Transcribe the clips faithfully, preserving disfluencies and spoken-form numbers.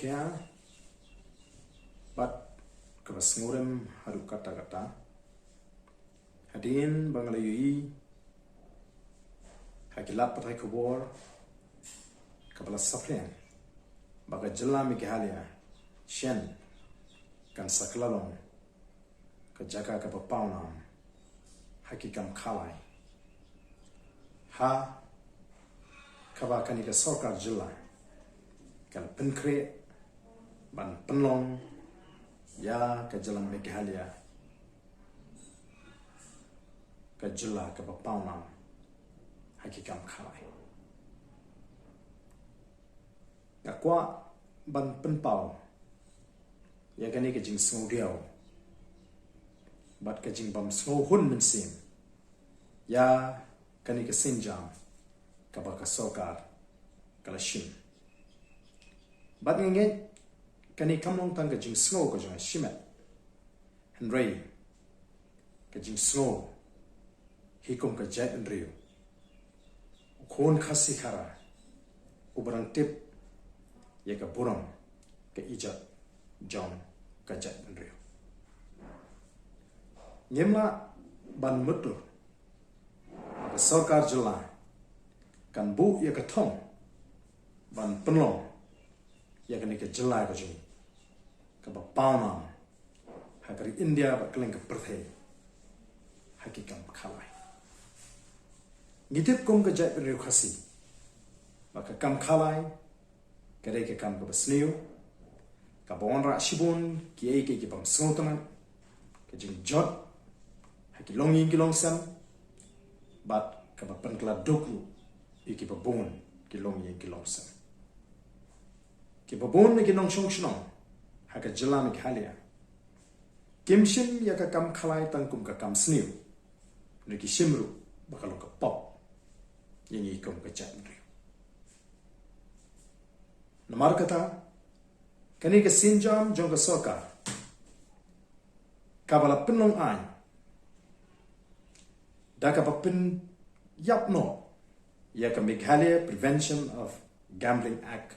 Ïa, bad kaba sngewrem haduh katta katta. Hadien ba nga la ïohi ha ki lad pathai khubor kaba la saphriang ba ka jylla Meghalaya shen kan sa kylla long ka jaka kaba pawnam ha ki kam khalai, ha kaba kane ka sorkar jylla ka la pynkhreh ban pynlong ïa ka jylla Meghalaya ka jylla kaba pawnam ha ki kam khalai. Nga kwah ban pynpaw ïa kane ka jingsngewdiaw bad ka jingbym sngewhun mynsiem ïa kane ka sienjam kaba ka sorkar ka la shim. Bad nga ngeit kane kam long tang ka jingsngew ka jong nga shimet, hynrei ka jingsngew hi kum ka jaitbynriew, u khun Khasi Khara uba dang tip ïa ka burom ka ijot jong ka jaitbynriew. Ngim lah ban mutdur ba ka sorkar jylla kan buh ïa ka thong ban pynlong ïa kane ka jylla ka jong ngi kaba pawnam ha ka ri India bad kylleng ka pyrthei ha ki kam khalai. Ngi tip kum ka jaitbynriew Khasi ba ka kam khalai ka dei ka kam kaba sniew, kaba wanrah shibun kiei kiei ki bym sngewtynnat, ka jingjot ha ki longïing ki longsem, bad kaba pynkylla duk ruh ïa kiba bun ki longïing ki longsem. Kiba bun na ki nongshong shnong ha ka jylla Meghalaya kim shim ïa ka kam khalai tang kum ka kam sniew, hynrei ki shim ruh ba ka long ka pop ïa ngi kum ka jaitbynriew. Namar kata, kane ka sienjam jong ka sorkar kaba la pynlong aiñ da kaba pynïap noh ïa ka Meghalaya Prevention of Gambling Act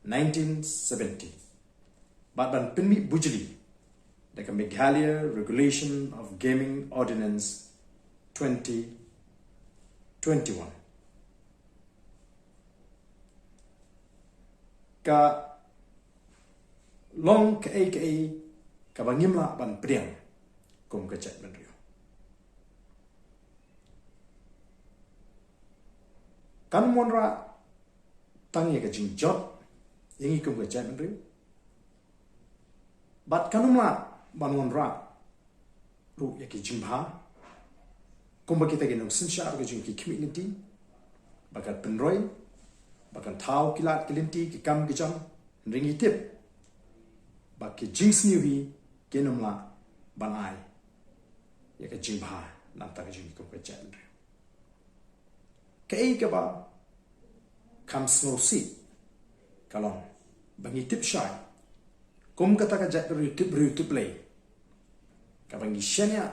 nineteen seventy bad ban pynmih bujli da ka Meghalaya Regulation of Gaming Ordinance twenty twenty-one. Ka long kaei kaei kaba ngim lah ban pdiang kum ka jaitbynriew. Kan wanrah tang ïa ka jingjot ïa ngi kum ka jaitbynriew, bad kan ym lah ban wanrah ruh ïa ki jingbha kumba kita ki nongsynshar ka jong ki khmih lynti ba kan pynroi, ba kan thaw ki lad ki lynti ki kam ki jam. Hynrei ngi tip ba ki jingsniew hi kin ym lah ban ai ïa ka jingbha na ka bynta ka jong ngi kum ka jaitbynriew. Kaei kaba kham sngewsih ka long ba ngi tip shai kum kata ka jaitbynriew tip briew tip Blei, kaba ngi shaniah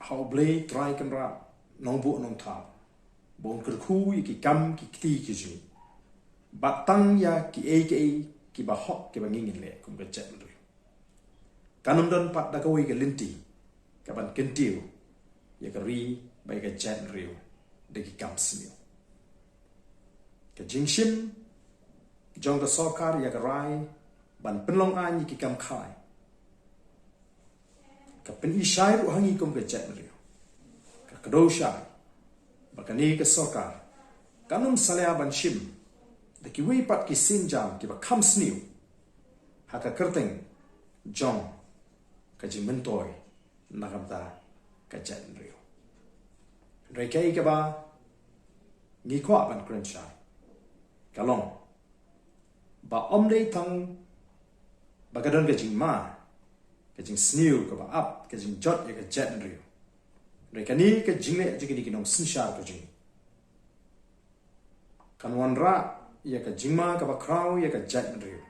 ha U Blei Trai Kynrad Nongbuh Nongthaw ba un kyrkhu ïa ki kam ki kti ki jong ngi bad tang ïa kiei kiei kiba hok kiba ngi ngin leh kum ka jaitbynriew. Kan ym don pat da kawei ka lynti kaban kyntiew ïa ka ri bad ïa ka jaitbynriew da ki kam sniew. Ka jingshim jong ka sorkar ïa ka rai ban pynlong aiñ ïa ki kam khalai ka pyni shai ruh ha ngi kum ka jaitbynriew. Ka kdew shai ba kane ka sorkar kan ym salia ban shim da kiwei pat ki sienjam kiba kham sniew ha ka kyrteng jong ka jingmyntoi na ka bynta ka jaitbynriew. Hynrei kaei kaba ngi kwah ban kren shai ka long ba ym dei tang ba ka don ka jingma, ka jingsniew kaba ap, ka jingjot ïa ka jaitbynriew, hynrei kane ka jingleh jong kine ki nongsynshar ka jong ngi kan wanrah ïa ka jingma kaba khraw ïa ka jaitbynriew.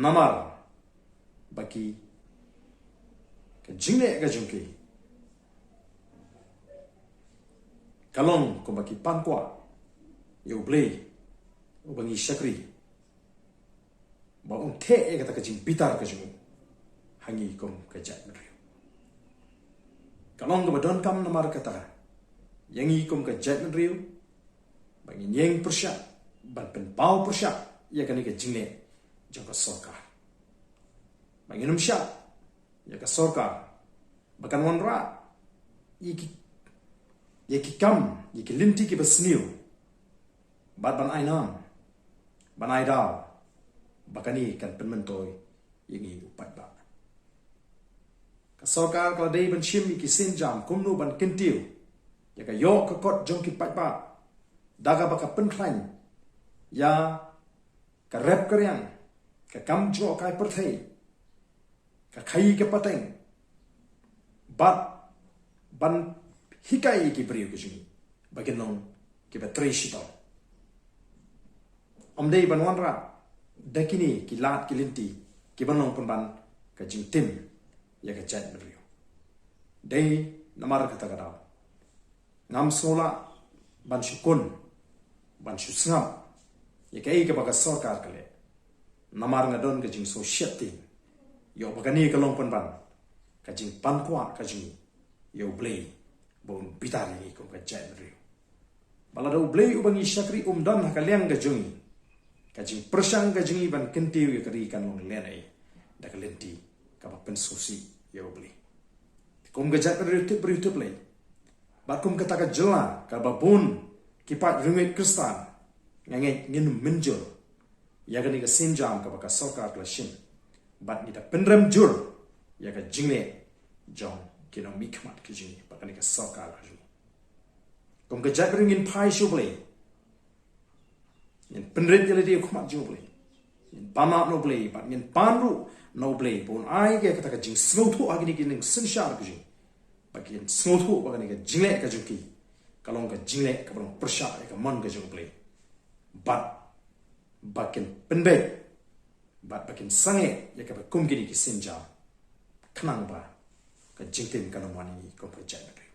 Namar ba ki, ka jingleh ka jong ki ka long kumba ki pan kwah ïa U Blei uba ngi shakri. ba un theh ïa kata ka jingbitar ka jong u ha ngi kum ka jaitbynriew. Ka long kaba donkam namar kata ïa ngi kum ka jaitbynriew ba ngin ïeng pyrshah ban pynpaw pyrshah ïa kane ka jingleh jong ka sorkar. Ba ngin ym shah ïa ka sorkar ba kan wanrah ïa ki, ïa ki kam, ïa ki lynti kiba sniew, bad ban ai nam, ban ai daw ba kane kan pynmyntoi ïa ngi u paidbah. Ka sorkar ka la dei ban shim ïa ki sienjam kumno ban kyntiew ïa ka ïoh ka kot jong ki paidbah da kaba ka pynkhlaiñ ïa ka rep ka riang, ka kam jngohkai pyrthei, ka khaïi ka pateng, bad ban hikai ïa ki briew ka jong ngi ba kin long kiba trei shitom. Ym dei ban wanrah da kine ki lad ki lynti kiban long pynban ka jingtim ïa ka jaitbynriew. Dei namar kata ka daw ngam sngewlah ban shu kun, ban shu sngap ïa kaei kaba ka sorkar ka leh. Namar nga don ka jingsngewshitom ïoh ba kane ka long pynban ka jingpankhwah ka jong ngi ïa U Blei ba un bitar ïa ngi kum ka jaitbynriew. Ba lada U Blei uba ngi shakri um don ha ka liang ka jong ngi, ka jingpyrshang ka jong ngi ban kyntiew ïa ka ri kan long lehnoh da ka lynti kaba pynsngewsih ïa U Blei. Kum ka jaitbynriew tip briew tip Blei, bad kum kata ka jylla kaba bun ki paid riewngeit Khristan, nga ngeit ngin mynjur ïa kane ka sienjam kaba ka sorkar ka la shim, bad ngi da pynrem jur ïa ka jingleh jong ki nongmihkhmat ka jong ngi bad kane ka sorkar ka jong ngi. Kum ka jaitbynriew ngin phai sha U Blei, ngin pynrit ïa lade ha khmat jong U Blei, ngin pan map na U Blei bad ngin pan ruh na U Blei ba un ai ïa kata ka jingsngewthuh ha kine ki nongsynshar ka jong ngi, ba kin sngewthuh ba kane ka jingleh ka jong ki ka long ka jingleh kaba long pyrshah ïa ka mon ka jong U Blei, bad ba kin pynbeit bad ba kin sangeh ïa kaba kum kine ki sienjam, khnang ba ka jingtim kan ym wan ïa ngi kum ka jaitbynriew.